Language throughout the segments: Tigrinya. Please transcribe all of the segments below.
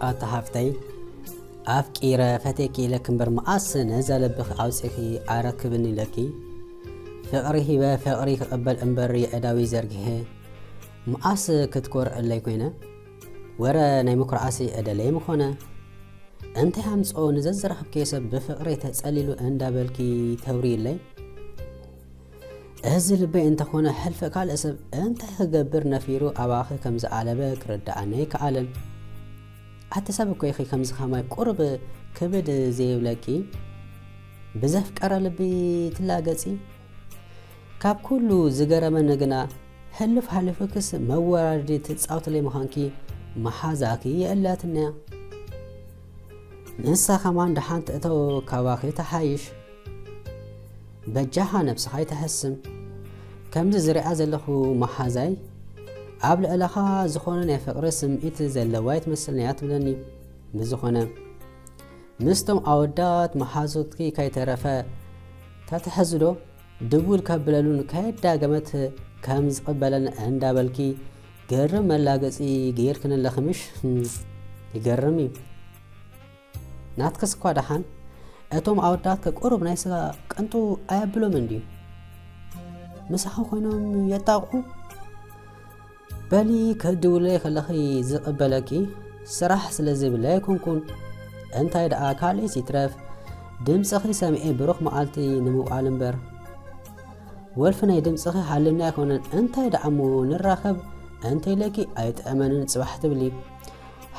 ኣታ ሓፍተይ፣ ኣፍቂረ ፈቴኪ ኢለኪ እምበር፣ መኣስ ነዛ ልብኺ ኣውፂኺ ኣረክብኒ ኢለኪ? ፍቕሪ ሂበ ፍቕሪ ክቕበል እምበር፣ የእዳዊ ዘርጊሐ መኣስ ክትኮርዕለይ ኮይነ? ወረ ናይ ምኩርዓሲ እደለይ ምኾነ? እንታይ ኣምፅኦ ንዘዝረኸብክዮ ሰብ ብፍቕሪ ተፀሊሉ እንዳበልኪ ተውርይለይ? እዚ ልበይ እንተኾነ ሕልፊ ካልእ ሰብ እንታይ ክገብር ነፊሩ ኣባኺ ከም ዝኣለበ ክርድኣኒ ኣይከኣለን። ኣቲ ሰብ እኮ ኢኺ ከምዚ ከማይ ቁሩብ ክብድ ዘይብለኪ፣ ብዘፍቀረ ልቢ ትላገጺ። ካብ ኩሉ ዝገረመኒ ግና ሕልፍ ሓሊፉክስ መወራረዲ ትጻወትለይ ምዃንኪ መሓዛኪ የእላትንያ። ንሳ ከማን ደሓን ትእተው ካባኺ ትሓይሽ። በጃኻ ነብስኻ ኣይተሐስም። ከምዚ ዝሪኣ ዘለኹ መሓዛይ ኣብ ልዕለኻ ዝኾነ ናይ ፍቕሪ ስምዒት ዘለዋ ኣይትመስልንያ ትብለኒ። ብዝኾነ ምስቶም ኣወዳት መሓዙትኪ ከይተረፈ ተትሕዝዶ ድውል ከብለሉን ከየዳገመት ከም ዝቕበለን እንዳበልኪ ግርም መላገጺ ገይርክን ኣለኺ ምሽ? ህም፣ ይገርም እዩ። ናትክስ እኳ ደሓን፣ እቶም ኣወዳትኪ ቁሩብ ናይ ስጋ ቅንጡ ኣየብሎምን ድዩ? ምሳኺ ኮይኖም የጣቕዑ? በሊ ክትድውለይ ከለኺ ዝቕበለኪ ስራሕ ስለ ዘይብለይ ኣይኮንኩን። እንታይ ደኣ ካልእስ ይትረፍ ድምፅኺ ሰሚዐ ብሩኽ መዓልቲ ንምውዓል እምበር። ወልፊ ናይ ድምፅኺ ሃልኒ ኣይኮነን። እንታይ ደኣ እሞ ንራኸብ እንተኢለኪ ኣይጥዕመንን ጽባሕ ትብሊ።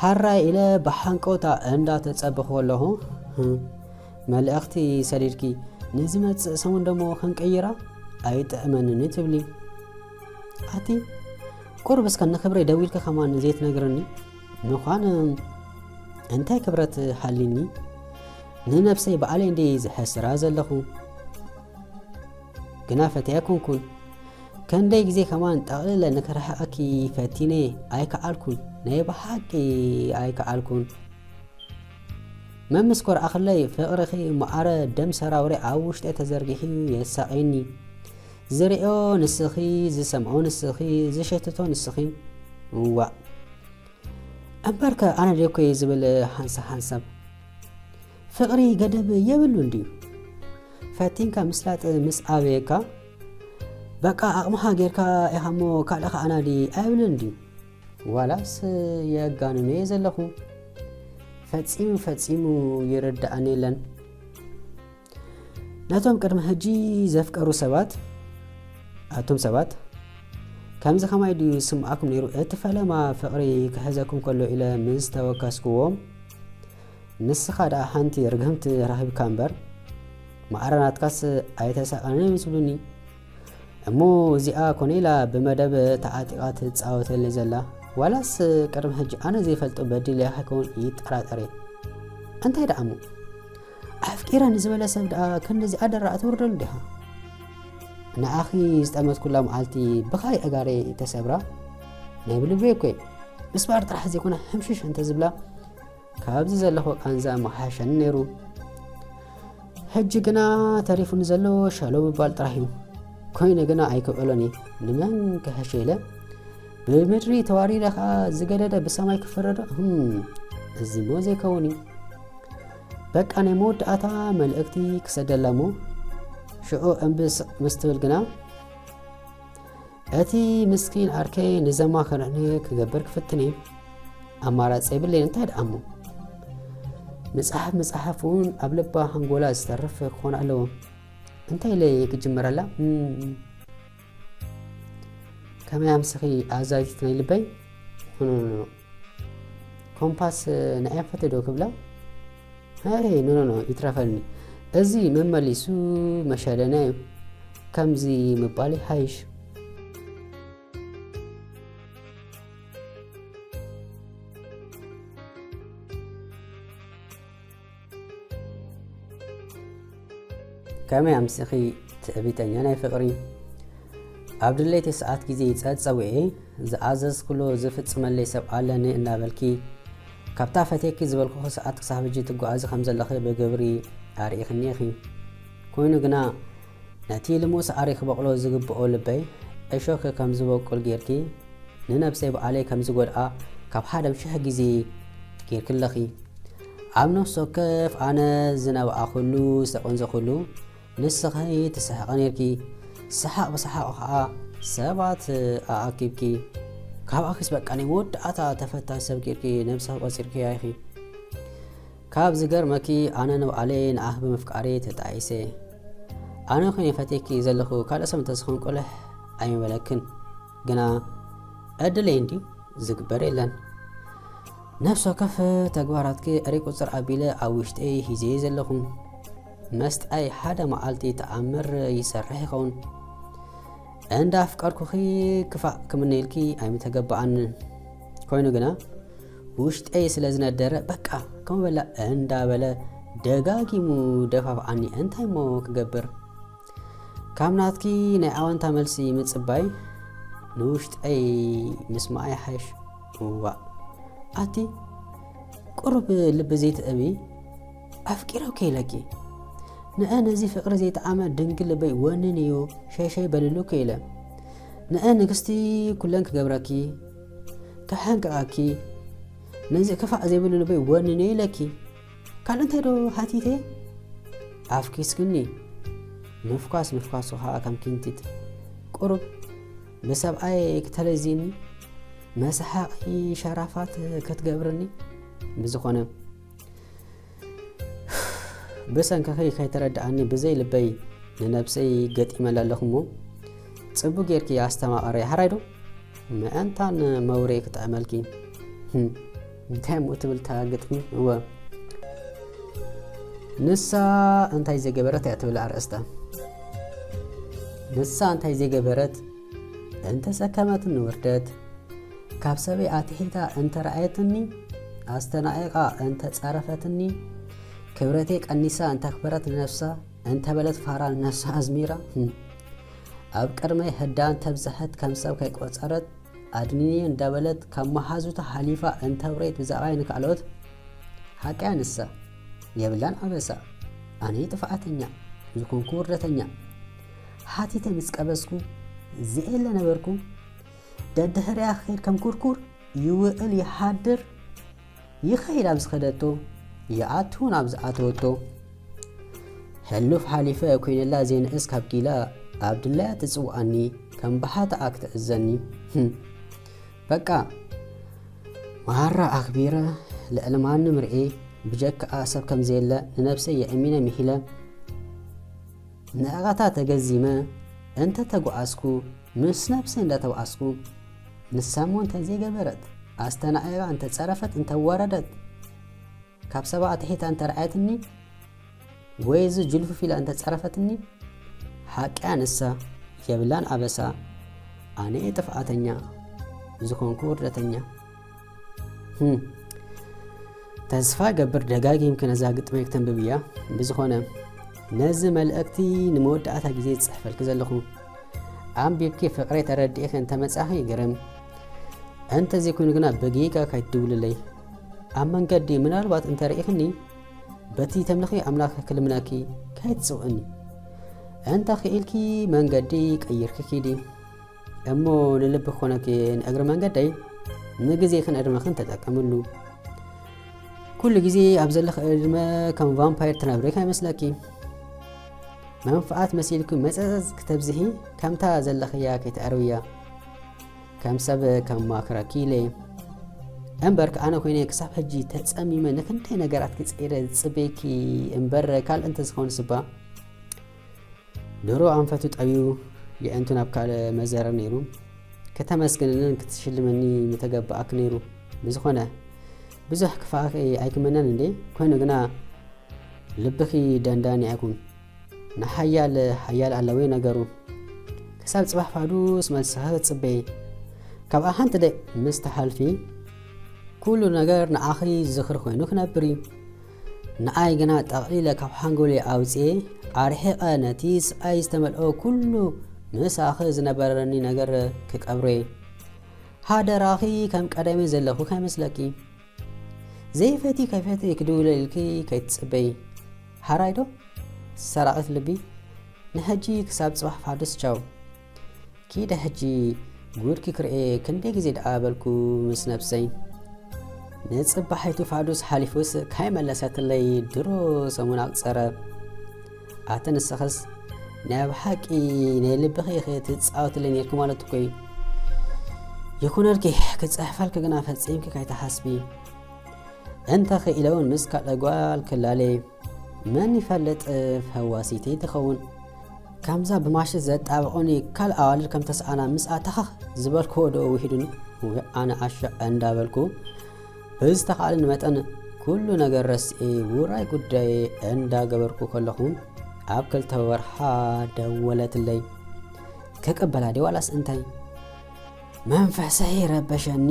ሓራይ ኢለ ብሓንቀውታ እንዳተጸበኹ ከለኹ፣ ህም፣ መልእኽቲ ሰዲድኪ ንዝመጽእ ሰሙን ደሞ ክንቅይራ ኣይጥዕመንን ትብሊ። ኣቲ ቁሩብ እስከ ንክብረይ ደዊልኪ ከማን ዘይትነግርኒ? ምዃን እንታይ ክብረት ሃሊኒ? ንነብሰይ ባዕለይ እንድየ ዝሕስራ ዘለኹ። ግና ፈትየ ኣይኮንኩን። ከንደይ ግዜ ከማን ጠቕሊለ ንክርሕቐኪ ፈቲነ ኣይከኣልኩን። ናይ ብሓቂ ኣይከኣልኩን። መምስ ኮርዓኽለይ ፍቕርኺ መዓረ ደም ሰራውሪ ኣብ ውሽጠይ ተዘርጊሑ የሳቕየኒ። ዝርእዮ ንስኺ፣ ዝሰምዖ ንስኺ፣ ዝሸትቶ ንስኺ። እዋእ። እምበርከ ኣነ ደኮ እየ ዝብል ሓንሳብ ሓንሳብ። ፍቕሪ ገደብ የብሉን ድዩ? ፈቲንካ ምስላጥ ምስ ኣበየካ፣ በቃ ዓቕምኻ ጌርካ ኢኻ እሞ ካልእኻ ኣናዲ ኣይብልን ድዩ? ዋላስ የጋንኖ እየ ዘለኹ? ፈጺሙ ፈጺሙ ይርድኣኒ የለን። ነቶም ቅድሚ ሕጂ ዘፍቀሩ ሰባት፣ ኣቱም ሰባት፣ ከምዚ ከማይ ድዩ ዝስምዓኩም ነይሩ? እቲ ፈለማ ፍቕሪ ክሕዘኩም ከሎ ኢለ ምስ ተወከስኩዎም፣ ንስኻ ደኣ ሓንቲ ርግምቲ ረኺብካ እምበር፣ ማዕረ ናትካስ ኣይተሳቐንን እዩ ዝብሉኒ። እሞ እዚኣ ኮነ ኢላ ብመደብ ተዓጢቓ ትጻወተለይ ዘላ፣ ዋላስ ቅድሚ ሕጂ ኣነ ዘይፈልጦ በዲለያ ከይከውን ይጠራጠር እየ። እንታይ ደኣ እሞ? ኣፍቂረ ንዝበለ ሰብ ደኣ ክንድዚ ኣደራዕ ትውርደሉ ዲኻ? ንኣኺ ዝጠመትኩላ መዓልቲ ብኻይ ኣጋረይ ተሰብራ፣ ናይ ብልበይ እኮ እየ። ምስባር ጥራሕ ዘይኮነ ሕምሽሽ እንተዝብላ፣ ካብዚ ዘለኹ ቃንዛ ምሓሸኒ ነይሩ። ሕጂ ግና ተሪፉኒ ዘሎ ሸሎ ምባል ጥራሕ እዩ። ኮይነ ግና ኣይክእሎን እየ። ንመን ክሕሸ ኢለ፣ ብምድሪ ተዋሪደ ኸኣ ዝገደደ ብሰማይ ክፍረዶ? ህም፣ እዚሞ ዘይከውን እዩ። በቃ ናይ መወዳእታ መልእኽቲ ክሰደላ እሞ፣ ሽዑ እምቢ ስቕ ምስ ትብል ግና፣ እቲ ምስኪን ዓርከይ ንዘማኽረኒ ክገብር ክፍትን እየ። ኣማራጺ የብለይን፣ እንታይ ደኣ እሞ? ምጽሓፍ ምጽሓፍ እውን ኣብ ልባ ሃንጎላ ዝተርፍ ክኾን ኣለዎ። እንታይ ኢለ ክጅምረላ? እም፣ ከመይ ኣምስኺ ኣዛዚት ናይ ልበይ? ኖ፣ ኖ፣ ኖ። ኮምፓስ ንዓይ ፈተ ዶ ክብላ? ኣይ፣ ኖ፣ ኖ፣ ኖ፣ ይትረፈኒ። እዚ መመሊሱ መሸለና እዩ። ከምዚ ምባል ይሓይሽ። ከመይ ኣምሲኺ ትዕቢተኛ ናይ ፍቕሪ። ኣብ ድሌተይ ሰዓት ግዜ ጸጸዊዐ ዝኣዘዝኩሉ ዝፍጽመለይ ሰብ ኣለኒ እናበልኪ፣ ካብታ ፈትየኪ ዝበልኩኺ ሰዓት ክሳብ ሕጂ ትጓዓዚ ከም ዘለኺ ብግብሪ ኣርኢኽኒ ኢኺ። ኮይኑ ግና፣ ነቲ ልሙእ ሳዕሪ ክበቑሎ ዝግብኦ ልበይ፣ እሾኽ ከም ዝበቁል ጌርኪ፣ ንነብሰይ ባዕለይ ከም ዝጎድኣ ካብ ሓደም ሽሕ ግዜ ጌርኪ ኣለኺ። ኣብ ነፍሲ ወከፍ ኣነ ዝነባኣኹሉ ዝተቆንዘኹሉ ንስኺ ትስሕቒ ኔርኪ። ሰሓቕ ብሰሓቕ ኸኣ ሰባት ኣኣኪብኪ። ካብ ኣኺስ በቃ ናይ መወዳእታ ተፈታዊ ሰብ ጌርኪ ነብስኺ ቆጺርክያ ኢኺ። ካብ ዝገርመኪ ኣነ ንባዕለይ ንኣኺ ብምፍቃረይ ተጣኢሰ። ኣነ ኮይነ ፈትየኪ ዘለኹ ካልእ ሰብ እንተዝኸውን ቁልሕ ኣይምበለክን። ግና ዕድለይ እንድዩ ዝግበር የለን። ነፍሲ ወከፍ ተግባራትኪ እሪ ቁጽር ኣቢለ ኣብ ውሽጠይ ሒዘዮ ዘለኹ። መስጣይ ሓደ መዓልቲ ተኣምር ይሰርሕ ይኸውን። እንዳ ኣፍቀርኩኺ ክፋእ ክምነየልኪ ኣይምተገበኣንን። ኮይኑ ግና ውሽጠይ ስለ ዝነደረ በቃ ከምኡ በላ እንዳበለ ደጋጊሙ ደፋፍኣኒ። እንታይ እሞ ክገብር? ካብ ናትኪ ናይ ኣወንታ መልሲ ምጽባይ ንውሽጠይ ምስማዕ ይሓይሽ። እዋእ ኣቲ ቁሩብ ልቢ ዘይትእቢ ኣፍቂረኪ ኢለኪ። ንአ ነዚ ፍቕሪ ዘይጠዓመ ድንግል ልበይ ወንንዮ ሸይሸይ በልሉ እኮ ኢለ። ንአ ንግስቲ ኩለን ክገብረኪ፣ ከሐንቅቐኪ፣ ነዚ ክፋእ ዘይብሉ ልበይ ወንንዮ ኢለኪ። ካልእ እንታይ ዶ ሓቲተ? ኣፍኪስክኒ። ምፍኳስ ምፍኳሱ ኸኣ ከም ኪንቲት። ቁሩብ ብሰብኣይ ክተለዚኒ፣ መሳሓቒ ሸራፋት ክትገብርኒ። ብዝኾነ፣ ብሰንክኺ ከይተረድኣኒ ብዘይ ልበይ ንነብሰይ ገጢመላ ኣለኹ እሞ፣ ጽቡቕ ጌርኪ ኣስተማቐሪ። ሓራይ ዶ? ምእንታን መውሬ ክጥዕመልኪ። ህም፣ እንታይ እሞ ትብል እታ ግጥሚ? እወ። ንሳ እንታይ ዘይገበረት እያ ትብል ኣርእስታ። ንሳ እንታይ ዘይገበረት? እንተሰከመትኒ ውርደት፣ ካብ ሰበይ ኣትሒታ እንተረኣየትኒ፣ ኣስተናቒቓ እንተጻረፈትኒ፣ ክብረተይ ቀኒሳ እንተኽበረት ንነብሳ፣ እንተበለት ፋራ ንነብሳ ኣዝሚራ፣ ህም። ኣብ ቅድመይ ህዳን ተብዝሐት ከም ሰብ ከይቆጸረት፣ ኣድንኒ እንዳበለት ካብ መሃዙታ ሓሊፋ እንተብሬት ብዛዕባይ ንካልኦት፣ ሓቅያ ንሳ፣ የብላን ኣበሳ፣ ኣነይ ጥፍኣተኛ፣ ዝኾንኩ ውርደተኛ። ሓቲተ ምስ ቀበዝኩ፣ ዝኤለ ነበርኩ፣ ደድሕሪያ ክኸይድ ከም ኩርኩር፣ ይውዕል ይሓድር፣ ይኸይድ ኣብ ዝኸደቶ፣ ይኣቱ ናብ ዝኣተወቶ። ሕሉፍ ሓሊፈ ኮይነላ ዘይንእስ ካብ ጊላ፣ ኣብ ድላያ ትጽውዓኒ፣ ከም ብሓታኣ ክትእዘኒ። ህም። በቃ፣ መሃራ ኣኽቢረ፣ ልዕሊ ማንም ርእየ፣ ብጀካኣ ሰብ ከም ዘየለ፣ ንነብሰይ የእሚነ ምሂለ። ንዕቐታ ተገዚመ እንተ ተጓዓዝኩ፣ ምስ ነብሰይ እንዳ ተባኣስኩ፣ ንሳ እሞ እንታይ ዘይገበረት? ኣስተናዒቓ እንተ ጸረፈት፣ እንተ ኣዋረደት፣ ካብ ሰባ ኣትሒታ እንተ ረኣየትኒ፣ ወይ እዚ ጅልፉፍ ኢላ እንተ ጸረፈትኒ፣ ሓቅያ ንሳ፣ የብላን ኣበሳ፣ ኣነ እየ ጥፍኣተኛ፣ ዝኾንኩ ውርደተኛ። ህም። ተስፋ እገብር ደጋጊምኪ ነዛ ግጥመይ ክተንብብያ። ብዝኾነ፣ ነዚ መልእኽቲ ንመወዳእታ ግዜ ዝጽሕፈልኪ ዘለኹ። ኣንቢብኪ ፍቕረይ ተረዲእኺ እንተመጻኺ ግርም። እንተዘይኮይኑ ግና ብጌጋ ከይትድውልለይ። ኣብ መንገዲ ምናልባት እንተርኢኽኒ፣ በቲ ተምልኺ ኣምላኽ ክልምነኪ፣ ከይትጽውዕኒ። እንተ ኽኢልኪ መንገዲ ቀይርኪ ኪዲ። እሞ ንልቢ ክኾነኪ ንእግሪ መንገደይ፣ ንግዜኽን ዕድመኽን ተጠቀምሉ። ኩሉ ግዜ ኣብ ዘለኺ ዕድመ ከም ቫምፓየር ትነብሪ ከይመስለኪ። መንፍዓት መሲልኪ መጸጸጽ ክተብዝሒ፣ ከምታ ዘለኽያ ከይተዕርብያ። ከም ሰብ ከማኽረኪ ኢለ። እምበርክ ኣነ ኮይነ ክሳብ ሕጂ ተጸሚመ ንክንደይ ነገራት ክጽዒረ ዝጽበየኪ እምበር ካልእ እንተዝኸውን ስባ ድሮ ኣንፈቱ ጠብዩ የእንቱ ናብ ካልእ መዘረ ነይሩ። ከተመስግንንን ክትሽልምኒ ምተገባኣክ ነይሩ። ብዝኾነ፣ ብዙሕ ክፋኣኪ ኣይክመነን እንዴ፣ ኮይኑ ግና ልብኺ ደንዳኒ ኣይኩን። ንሓያል ሓያል ኣለወ ነገሩ። ክሳብ ጽባሕ ፋዱስ መልስኺ ክጽበየ። ካብኣ ሓንቲ ደቂቕ ምስ ትሓልፊ፣ ኩሉ ነገር ንዓኺ ዝኽሪ ኮይኑ ክነብር እዩ። ንዓይ ግና ጠቕሊለ ካብ ሓንጎለይ ኣውጽኤ ኣርሒቐ ነቲ ስቓይ ዝተመልኦ ኩሉ ምሳኺ ዝነበረኒ ነገር ክቀብሮ እየ። ሓደራኺ ከም ቀደመይ ዘለኹ ከይመስለኪ። ዘይፈቲ ከይፈቲ ክድውለልኪ ከይትጽበይ። ሓራይ ዶ? ሰራቒት ልቢ። ንሕጂ ክሳብ ጽባሕ ፋዱስ ቻው። ኪደ ሕጂ ጉድኪ ክርኤ ክንደይ ግዜ ደኣ በልኩ ምስ ነብሰይ። ንጽባሒቱ ፋዱስ ሓሊፉስ ካይመለሰትለይ ድሮ ሰሙን ኣቕጸረ። ኣቲ ንስኽስ ናይ ብሓቂ ናይ ልብኺ ኢኺ ትጻወትለይ ነርኪ ማለት እኮ እዩ። ይኹነልኪ፣ ክጽሕፈልኪ ግና ፈጺምኪ ካይትሓስቢ። እንተ ኽኢለ እውን ምስ ካልእ ጓል ክላለ መን ይፈልጥ፣ ፈዋሲተይ ትኸውን። ከምዛ ብማሽት ዘጣበቑኒ ካልእ ኣዋልድ ከም ተስኣና ምስ ኣተኸኽ ዝበልክዎ ዶ ውሂዱኒ? ወይ ኣነ ኣሸ እንዳበልኩ ብዝተኻእለኒ መጠን ኩሉ ነገር ረስኤ ውራይ ጉዳይ እንዳገበርኩ ከለኹ ኣብ ክልተ ወርሓ ደወለትለይ። ክቅበላ ድዩ ዋላስ እንታይ? መንፈሰይ ረበሸኒ።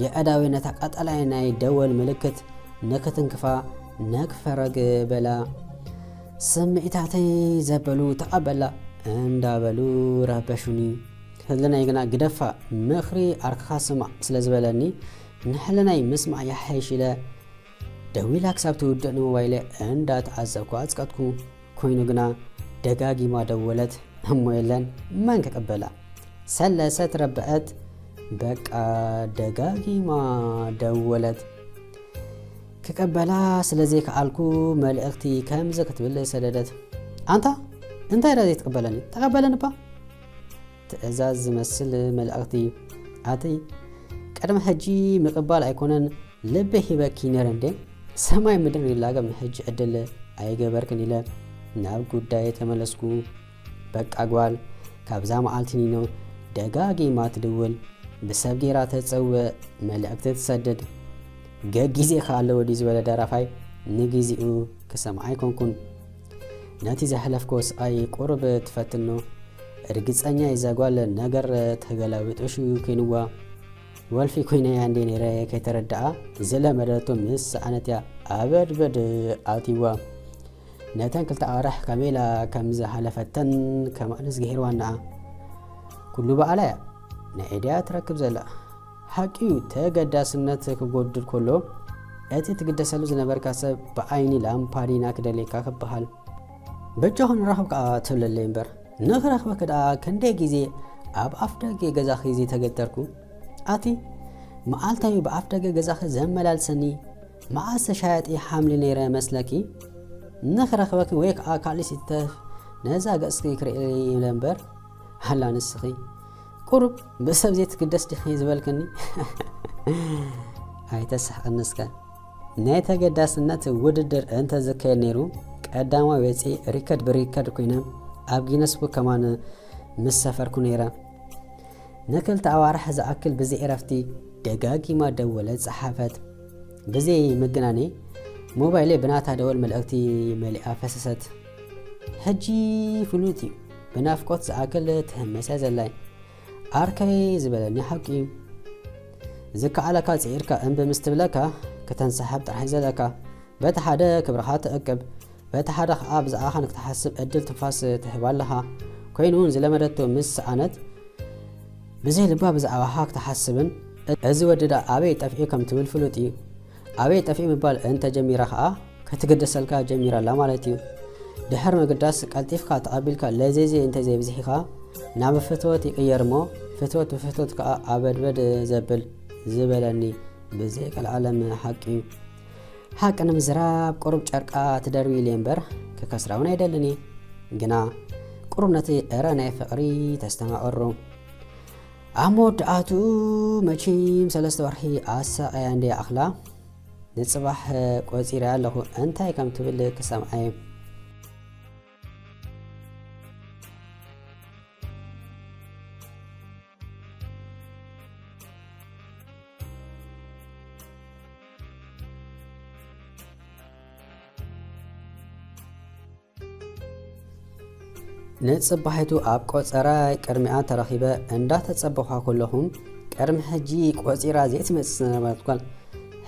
የእዳወይ ነታ ቀጠላይ ናይ ደወል ምልክት ንክትንክፋ ነክፈረግ በላ። ስምዒታተይ ዘበሉ ተቐበላ እንዳበሉ ረበሹኒ። ህልናይ ግና ግደፋ፣ ምኽሪ ዓርክኻ ስማዕ ስለ ዝበለኒ፣ ንሕልናይ ምስማዕ ይሓይሽ ኢለ ደዊላ ክሳብ ትውድእ ንሞባይለ እንዳተዓዘብኩ ኣጽቀጥኩ። ኮይኑ ግና ደጋጊማ ደወለት፣ እሞ የለን መን ክቅበላ። ሰለሰት ረብዐት በቃ ደጋጊማ ደወለት። ክቀበላ ስለ ዘይከኣልኩ መልእኽቲ ከምዚ ክትብል ሰደደት። ኣንታ እንታይ ዳ ዘይትቅበለኒ? ተቀበለኒ እባ። ትእዛዝ ዝመስል መልእኽቲ። ኣቲ ቅድሚ ሕጂ ምቅባል ኣይኮነን ልቢ ሂበኪ ነረ እንዴ? ሰማይ ምድሪ ይላገም፣ ንሕጂ ዕድል ኣይገበርክን ኢለ ናብ ጉዳየ ተመለስኩ። በቃ ጓል፣ ካብዛ መዓልቲ ኒኖ ደጋጊማ ትድውል፣ ብሰብ ጌራ ተጸውዕ፣ መልእኽቲ ትሰድድ። ገጊዜ ከ ኣለዎ ድዩ ዝበለ ደራፋይ ንግዚኡ ክሰምዓ ኣይኮንኩን። ነቲ ዘሕለፍክዎ ስቓይ ቁሩብ ትፈትኖ። ርግጸኛ እየ እዛ ጓል ነገር ተገላቢጦሽ እዩ ኮይንዋ። ወልፊ ኮይነያ እንዴ ነይረ ከይተረድኣ ዝለመደቶ ምስ ሰኣነት እያ ኣበድበድ ኣትይዋ። ነተን ክልተ ኣዋርሕ ከመይ ኢላ ከም ዝሓለፈተን ከማንስ ገይርዋንኣ። ኩሉ በኣላ እያ ናይ ኢድያ ትረክብ ዘላ። ሓቂ እዩ፣ ተገዳስነት ክጎድል ከሎ እቲ ትግደሰሉ ዝነበርካ ሰብ ብዓይኒ ላምፓዲና ክደልየካ ክበሃል። በጃኹ ንራኸብ ከኣ ትብለለይ እምበር፣ ንኽረኽበኪ ደኣ ክንደይ ግዜ ኣብ ኣፍ ደገ ገዛኺ ዘይተገተርኩ? ኣቲ መዓልታዊ ብኣፍ ደገ ገዛኺ ዘመላልሰኒ መዓስ ተሻያጢ ሓምሊ ነይረ መስለኪ? ንኽረኽበኪ ወይ ከኣ ካልእ ሲተፍ ነዛ ገጽኪ ክርእየለይ ኢለ እምበር፣ ኣላ ንስኺ ቁሩብ ብሰብ ዘይትግደስ ዲኺ ዝበልክኒ? ኣይተስሕቐኒ እስከ። ናይ ተገዳስነት ውድድር እንተ ዝካየድ ነይሩ፣ ቀዳማይ ወጺኤ ሪከርድ ብሪከርድ ኮይነ ኣብ ጊነስ ቡክ ከማን ምስ ሰፈርኩ ነይረ። ንክልተ ኣዋርሕ ዝኣክል ብዘይ እረፍቲ ደጋጊማ ደወለት፣ ጸሓፈት። ብዘይ ምግናኔ ሞባይለይ ብናታ ደወል መልእኽቲ መሊኣ ፈሰሰት። ሕጂ ፍሉጥ እዩ፣ ብናፍቆት ዝኣክል ትህመስ እያ ዘላይ። ዓርከይ ዝበለኒ ሓቂ እዩ። ዝከኣለካ ጽዒርካ እምቢ ምስ ትብለካ፣ ክተንሳሕብ ጥራሕ እዩ ዘለካ። በቲ ሓደ ክብርኻ ትዕቅብ፣ በቲ ሓደ ኸኣ ብዛዕባኻ ንክትሓስብ ዕድል ትንፋስ ትህባ ኣለኻ። ኮይኑ እውን ዝለመደቶ ምስ ሰኣነት፣ ብዘይ ልባ ብዛዕባኻ ክትሓስብን፣ እዚ ወዲ ደኣ ኣበይ ጠፊኡ ከም ትብል ፍሉጥ እዩ። ኣበይ ጠፊኡ ምባል እንተጀሚራ ኸኣ፣ ክትግደሰልካ ጀሚራ ኣላ ማለት እዩ። ድሕሪ ምግዳስ ቀልጢፍካ ተቐቢልካ ለዘይዘይ እንተዘይብዝሒኻ፣ ናብ ፍትወት ይቕየር እሞ፣ ፍትወት ብፍትወት ከኣ ኣበድበድ ዘብል ዝበለኒ ብዘይ ቀልዓለም ሓቂ እዩ። ሓቂ ንምዝራብ ቁሩብ ጨርቃ ትደርቢ ኢለ እምበር፣ ክከስራ እውን ኣይደልን እየ። ግና ቁሩብ ነቲ ዕረ ናይ ፍቕሪ ተስተማቕሮ። ኣብ መወዳእትኡ መቸም ሰለስተ ወርሒ ኣሳቕያ እንድያ ኣኽላ፣ ንጽባሕ ቆጺረ ኣለኹ፣ እንታይ ከም ትብል ክሰምዓ እየ። ንጽባሒቱ ኣብ ቆጸራ ቅድሚኣ ተረኺበ እንዳተጸበኳ ከለኹ፣ ቅድሚ ሕጂ ቆጺራ ዘይትመጽእ ዝነበረት ጓል፣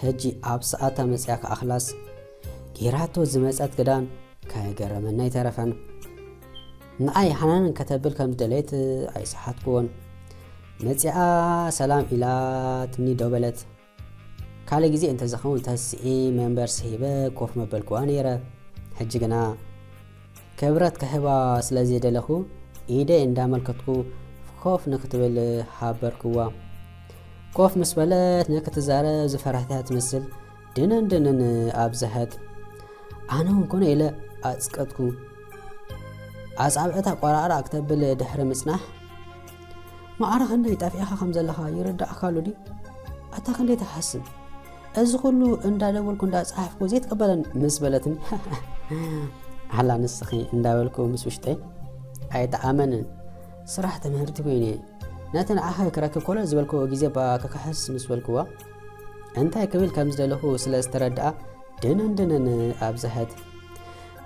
ሕጂ ኣብ ሰዓታ መጺኣ ክኣኽላስ፣ ጌራቶ ዝመጸት ክዳን ከይገረመኒ ኣይተረፈን። ንዓይ ሃናንን ከተብል ከም ዝደለየት ኣይሰሓትኩዎን። መጺኣ ሰላም ኢላትኒ ደው በለት። ካልእ ግዜ እንተዝኸውን ተስኢ መንበር ስሂበ ኮፍ መበልኩዋ ነይረ። ሕጂ ግና ክብረት ክህባ ስለ ዘይደለኹ ኢደይ እንዳመልከትኩ ኮፍ ንክትብል ሃበርኩዋ። ኮፍ ምስ በለት ንክትዛረብ ዝፈራህታ ትመስል ድንን ድንን ኣብዝሐት። ኣነ እውን ኮነ ኢለ ኣጽቀጥኩ። ኣጻብዕታ ቆራዕራዕ ክተብል ድሕሪ ምጽናሕ፣ ማዕረ ክንደይ ጠፊእኻ ከም ዘለኻ ይርዳእካ ኣሎ ድዩ? ኣታ ክንደይ ትሓስብ? እዚ ኩሉ እንዳደወልኩ እንዳጸሓፍኩ ዘይትቕበለን ምስ በለትኒ፣ ኣላ ንስኺ እንዳበልኩ ምስ ውሽጠይ ኣይተኣመንን። ስራሕ ትምህርቲ ኮይኑ እየ። ነቲ ንዓኺ ክረክብ ኮለል ዝበልኩ ግዜ እባ ክክሕስ ምስ በልክዋ፣ እንታይ ክብል ከም ዝደለኹ ስለ ዝተረድኣ ድንን ድንን ኣብዝሐት።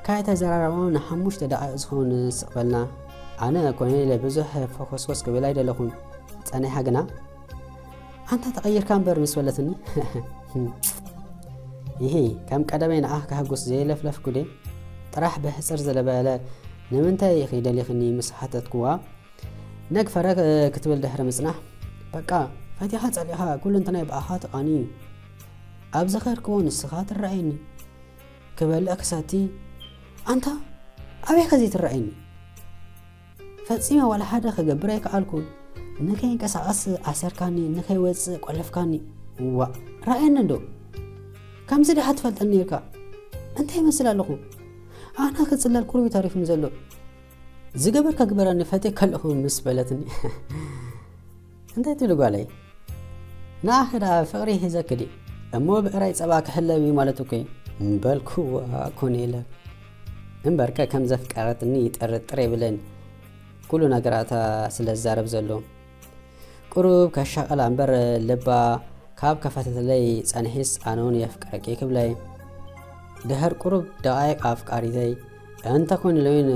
ካይተዘራረቡ ንሓሙሽተ ደቓይቕ ዝኸውን ስቕ በልና። ኣነ ኮነ ኢለ ብዙሕ ፈኾስኮስ ክብል ኣይደለኹን። ጸኒሓ ግና፣ ኣንታ ተቐይርካ እምበር ምስ በለትኒ፣ ይሂ ከም ቀደመይ ንዓኺ ከሐጉስ ዘየለፍለፍኩ ድየ? ጥራሕ ብሕጽር ዝበለ ንምንታይ ኢኺ ደሊኽኒ ምስ ሓተትክዋ፣ ነግ ፈረግ ክትብል ድሕሪ ምጽናሕ፣ በቃ ፈቲኻ ጸሊእኻ ኩሉ እንትናይ ብኣኻ ተቓንዩ እዩ። ኣብ ዝኸድክዎ ንስኻ ትረኣየኒ። ክበልዕ ክሰቲ፣ ኣንታ ኣበይ ከ ዘይትረኣየኒ? ፈጺመ ዋላ ሓደ ክገብር ኣይከኣልኩን። ንከይንቀሳቐስ ኣሰርካኒ፣ ንከይወጽእ ቆለፍካኒ። ዋእ፣ ረኣየኒ እንዶ። ከምዚ ዲኻ ትፈልጠኒ ኔርካ? እንታይ ይመስል ኣለኹ? ኣነ ክጽለል ቁሩብ እዩ ተሪፉኒ ዘሎ። ዝገበርካ ግበረኒ፣ ፈትየካ ኣለኹ ምስ በለትኒ። እንታይ ትብሊ ጓለይ? ንኣኺ ደኣ ፍቕሪ ሒዘኪ ድዩ እሞ ብዕራይ ጸባ ክሕለብ እዩ ማለት እኮ እዩ። በልክዋ ኮነ ኢለ። እምበርከ ከም ዘፍቀረትኒ ጥርጥር የብለይን፣ ኩሉ ነገራታ ስለ ዝዛረብ ዘሎ። ቁሩብ ከሻቕላ እምበር ልባ ካብ ከፈተትለይ ጸንሒስ ኣነ እውን የፍቅረኪ ክብለይ። ድሕር ቁሩብ ደቓይቕ ኣፍቃሪተይ እንተ ኮነ ኢለ እውን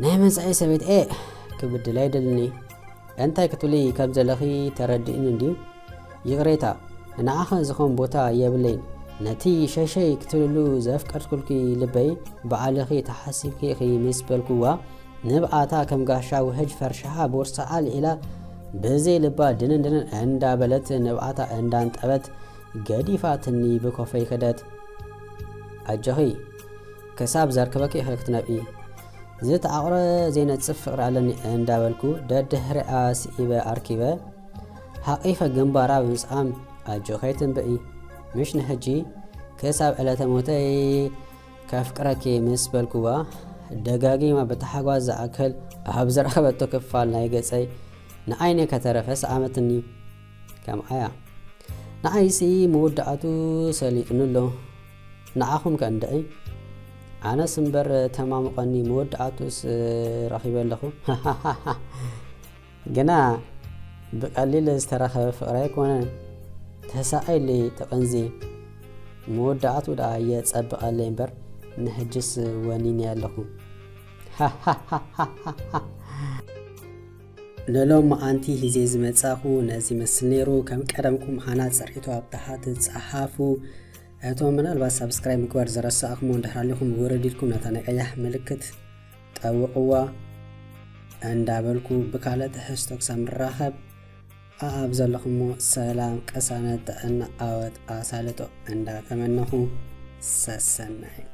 ናይ መጻኢ ሰበይትኤ ክብድላ ኣይደልን። እንታይ ክትብሊ ከም ዘለኺ ተረድእኒ እንድዩ? ይቕሬታ፣ ንዓኺ ዝኾን ቦታ የብለይን። ነቲ ሸይሸይ ክትብልሉ ዘፍቀድኩልኪ ልበይ ባዕልኺ ተሓሲብኪ ኢኺ ምስ በልክዋ፣ ንብዓታ ከም ጋሻ ውሕጅ ፈርሻሓ ቦርስዓ ኣልዒላ ብዘይ ልባ ድንን ድንን እንዳበለት ንብዓታ እንዳንጠበት ገዲፋትኒ ብኮፈይ ከደት። ኣጆኺ፣ ክሳብ ዘርክበኪ ኢኺ ክትነብዒ። ዝተዓቑረ ዘይነጽፍ ፍቕሪ ኣለኒ እንዳበልኩ ደድሕሪኣ ስኢበ ኣርኪበ ሓቒፈ ግንባራ ብምስዓም፣ ኣጆኺ ኣይትንብዒ፣ ምሽ ንሕጂ ክሳብ ዕለተ ሞተይ ከፍቅረኪ ምስ በልክዋ፣ ደጋጊማ ብታሕጓስ ዝኣክል ኣብ ዝረኸበቶ ክፋል ናይ ገጸይ ንዓይነይ ከተረፈ ሰኣመትኒ። ከምዓያ ንዓይሲ መወዳእቱ ሰሊጡኒ ኣሎ። ንዓኹም ከ እንደይ? ኣነስ እምበር ተማሙቐኒ መወዳእቱስ ረኺበ ኣለኹ። ግና ብቐሊል ዝተረኸበ ፍቕሪ ኣይኮነን። ተሳቐይለይ ተቐንዝየ። መወዳእቱ ደኣ የጸብቐለይ እምበር ንሕጅስ ወኒነ ኣለኹ። ንሎማዓንቲ ሒዘ ዝመጻኹ ነዚ ይመስል ነይሩ። ከም ቀደምኩም ሃናጺ ርእይቶ ኣብ ታሕቲ ጸሓፉ። እቶም ምናልባት ሳብስክራይብ ምግባር ዝረሳእኩሞ እንድሕር ኣሊኹም ውርድ ኢልኩም ነታ ናይ ቀያሕ ምልክት ጠውቕዋ እንዳበልኩ ብካልእ ትሕዝቶ ክሳብ ንራኸብ ኣኣብ ዘለኹሞ ሰላም፣ ቅሳነት፣ ጥዕና፣ ዓወት፣ ኣሳልጦ እንዳተመነኹ ሰሰናዩ።